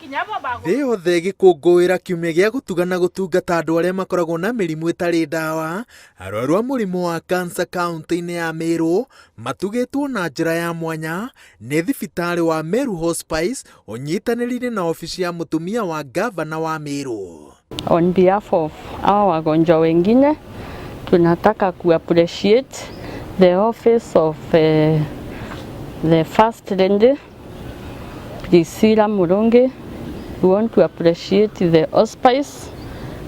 Thĩ yothe ĩgĩkũngũĩra kiumia gĩa gũtuga na gũtungata andũ arĩa makoragwo na mĩrimũ ĩtarĩ ndawa, arwaru a mũrimũ wa kansa kaũntĩ-inĩ ya Meru matugĩtwo na njĩra ya mwanya nĩ thibitarĩ wa Meru Hospice ũnyitanĩrĩire na obici ya mũtumia wa ngavana wa Meru. On behalf of hawa wagonjwa wengine tunataka ku appreciate the office of the First Lady Priscilla Murungi. We want to appreciate the hospice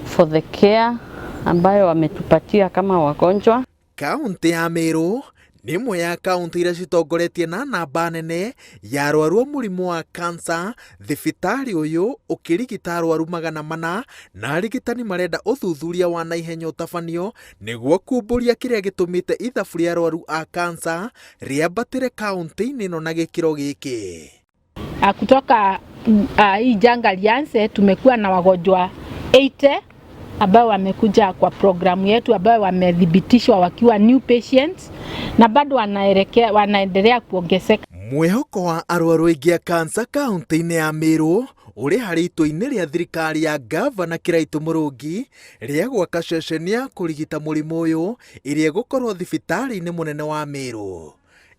for the care ambayo wametupatia kama wagonjwa. Kaũntĩ ya Meru nĩ ĩmwe ya kaũntĩ iria citongoretie na namba nene ya arwaru a mũrimũ wa kansa, thibitarĩ ũyũ ũkĩrigita arwaru 400 na arigitani marenda ũthuthuria wa naihenya ũtabanio nĩguo kumbũria kĩrĩa gĩtũmĩte ithabu rĩa arwaru a kansa rĩambatĩre kaũntĩ-inĩ ĩno na gĩkĩro gĩkĩ. Kutoka hii janga lianze, tumekuwa na wagonjwa 80 ambao wamekuja kwa programu yetu ambao wamethibitishwa wakiwa new patients na bado wanaelekea wanaendelea kuongezeka. Mwĩhoko wa arwaru aingĩ a kansa kaũntĩ-inĩ ya Meru ũrĩ harĩ itua-inĩ rĩa thirikari ya ngavana Kĩraitũ Mũrũngi rĩa gwaka ceceni ya kũrigita mũrimũ ũyũ ĩrĩa ĩgũkorwo thibitarĩ-inĩ mũnene wa Meru.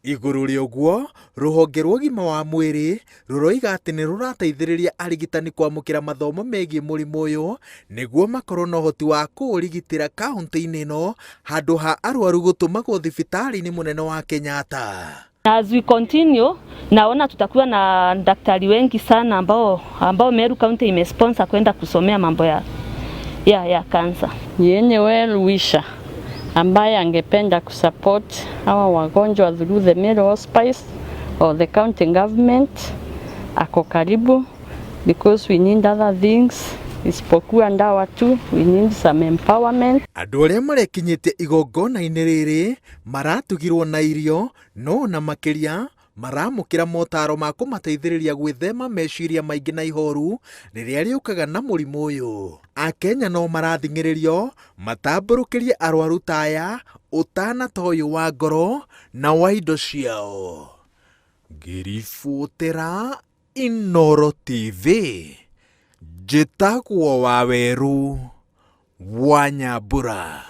Igũrũ rĩa ũguo, rũhonge rwa ũgima wa mwĩrĩ rũroiga atĩ nĩ rũrateithĩrĩria arigitani kwamũkĩra mathomo megiĩ mũrimũ ũyũ nĩguo makorwo na ũhoti wa kũũrigitĩra kaũntĩ-inĩ ĩno handũ ha arwaru gũtũmagwo thibitarĩ-inĩ mũnene wa Kenyatta. As we continue, naona tutakuwa na daktari wengi sana ambao Meru County imesponsor kwenda kusomea mambo ya cancer. Yenye well wisher ambaye angependa kusupport hawa wagonjwa through the Meru Hospice or the county government ako karibu, because we need other things isipokuwa ndawa tu, we need some empowerment. Andũ arĩa marekinyĩtie igongona-inĩ rĩrĩ maratugirwo na irio no na makĩria maramũkĩra motaro ma kũmateithĩrĩria gwĩthema meciria maingĩ na ihoru rĩrĩa rĩũkaga na mũrimũ ũyũ. Akenya no marathing'ĩrĩrio matambũrũkĩrie arwaru ta aya ũtana ta ũyũ wa ngoro na wa indo ciao. Ngĩribotera Inooro TV, njĩtagwo Waweru wa Nyambura.